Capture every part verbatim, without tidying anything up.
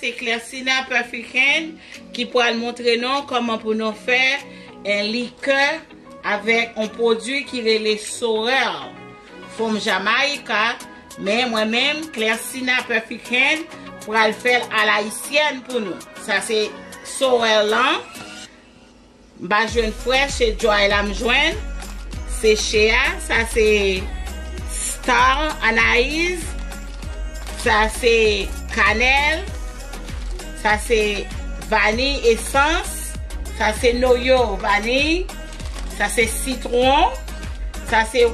Se Clairsina Perfect Hand ki pral montre nou kòman pou nou fè en likè avèk yon pwodui ki rele Sorrel. From Jamaica, men mwen menm, Clairsina Perfect Hand, pral fè l alayisyèn pou nou. Sa se Sorrel lan. M pa jwenn frèch, se dry la m jwenn. Seche a, sa se Star Anise. Sa se kanèl. Sa se vaniy esans. Sa se noyo vaniy. Sa se sitwon. Sa se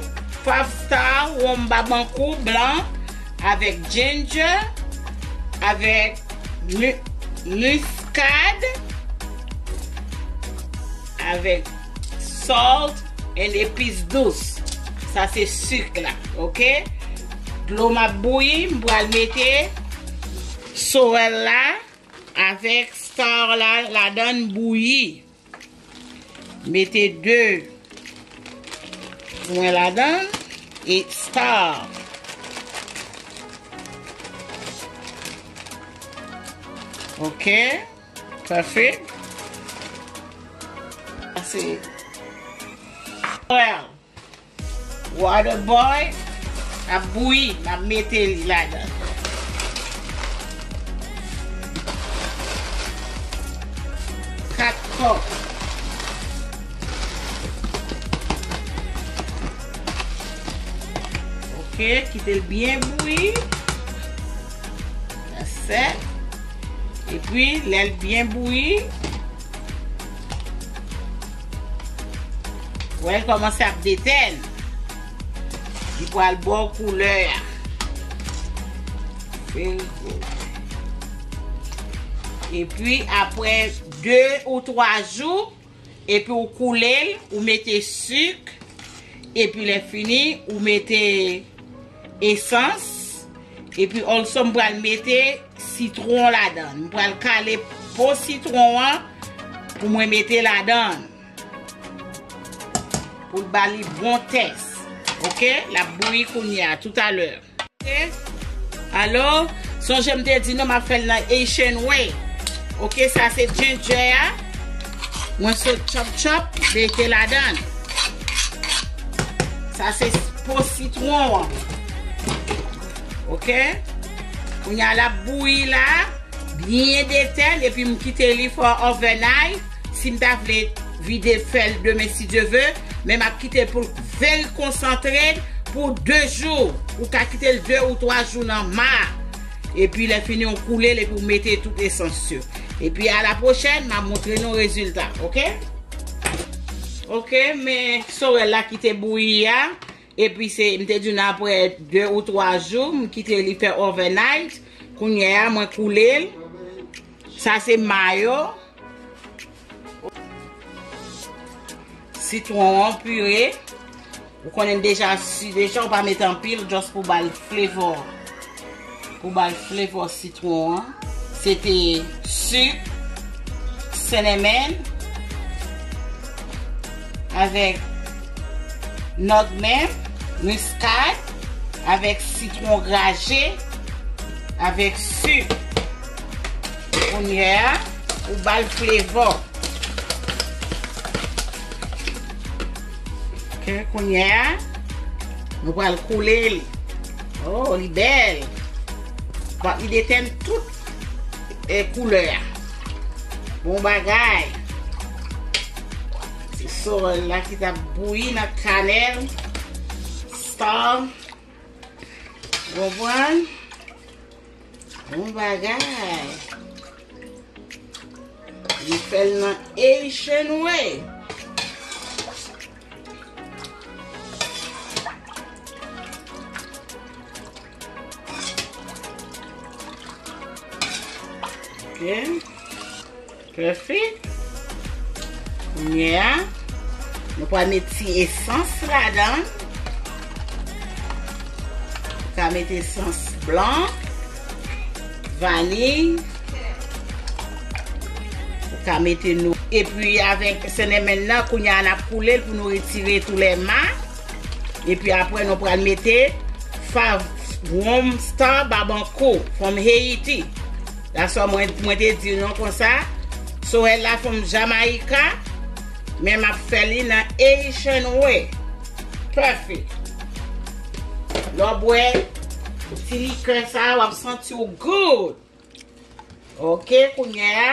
Five Star Rum Babankou blan avèk ginger, avèk mi-, muscade, avèk salt and epis dous. Sa se sik la, oke? Dlo m ap bouyi, m pral mete sorèl la avèk star la ladan l bouyi. Mete de jwen ladan l e star. Oke. Perfect. Sa se Water boy ap bouyi, m ap mete li ladan. Kat kòk. Oke, kite l byen bouyi. That's it. Epi, lè l byen bouyi, wè l kòmanse ap detèn. Li pral ba w koulè a. Very good. Epi, apre de ou twa jou, epi ou koule l, ou mete sik, epi lè fini, ou mete esans, epi also m pral mete sitwon ladan l. M pral kale po sitwon an pou mwen mete ladan l. Pou l ba li bon tès. Oke? L ap bouyi kounye a, toutalè. Oke? Alo, sonje m te di nou m ap fè l nan Haitian way. Oke, sa se ginger a. Mwen sot chop chop, mete ladan l. Sa se po sitwon an. Oke? Kounye a l ap bouyi la, byen detèn, epi m kite li for overnight. Si m ta vle vide fè l demen si Dye ve, men m ap kite l pou l very konsantre pou de jou. Ou ka kite l de ou twa jou nan ma. Epi lè fini ou koule l epi ou mete tout esans yo. Epi a la pwochèn, m ap montre nou rezilta, oke? Oke, men sorèl la ki te bouyi a. Epi se, m te di nou apre de ou twa jou, m kite li fè overnight. Kounye a, mwen koule l. Sa se mayo. Sitwon an pire. Ou konnen deja si deja, ou pa met anpil, just pou ba l flavor. Pou ba l flavor sitwon an. Se te sik, cinnamon, avèk nutmeg, muscade, avèk sitwon graje, avèk sik. Kounye a, ou ba l flavor. Oke, kounye a, nou pral koule li. Oh, li bèl. Bon, li detèn tout, eh, koulè a. Bon bagay. Se sorèl la ki t ap bouyi nan kanèl. Star. Konprann? Bon bagay. Nou fè l nan Haitian way. Ok. Perfect. Kounye a, nou pral met ti esans ladan. Ou ka met esans blan, vaniy. Ou ka mete nou. Epi avèk senenmenn nan, kounye a n ap koule l pou nou retire tou lè ma. Epi apre nou pral mete Five Rum Star Babankou from Haiti. That's why mwen, mwen te di nou konsa. Sorel la from Jamaica. Men m ap fè li nan Haitian way. Perfect. Lè w bwè ti likè sa, w ap santi w good. Ok, kounye a,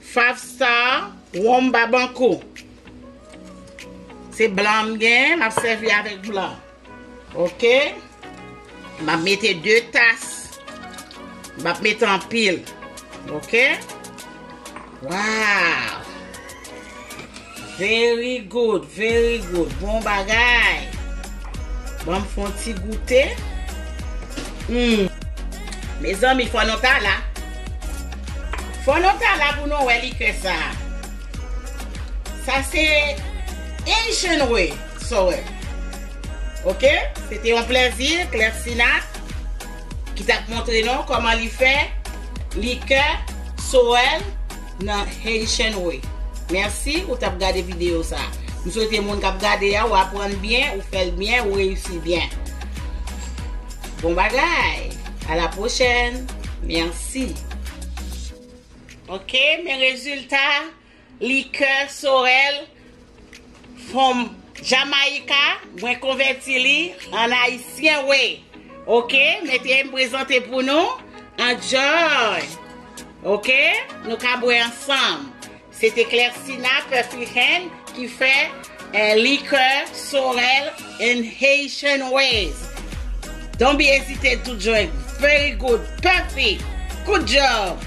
five star, wonm babankou. Se blan m gen, m ap sèvi avèk blan. Ok? M ap mete de tas. M ap mete anpil. Ok? Wow! Very good, very good. Bon bagay. Ban m fè yon ti goute. Hmm. Mezanmi, fò nou ta la. Fò nou ta la pou nou wè likè sa. Sa se Haitian way, Sorel. Ok? Se te yon plèzi, Clefsina, ki t ap montre nou kòman li fè likè Sorel nan Haitian way. Mèsi ou t ap gade videyo sa. M swete moun k ap gade a, ou aprann byen, ou fè l byen, ou reyisi byen. Bon bagay. À la prochaine. Mèsi. Ok, men rezilta likè Sorel from Jamaica, mwen konvèti li an Haitian way. Ok, mete m prezante pou nou. Enjoy. Ok, nou ka bwè ansanm. Se te Clefsina Perfect Hand ki fè eh, likè Sorel in Haitian ways. Don't be hesitant to drink. Very good. Perfect. Good job.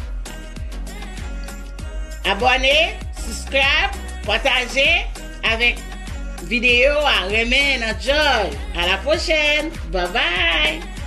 Abòne, subscribe, pataje avèk videyo a, renmen, enjoy. À la prochaine. Bye bye.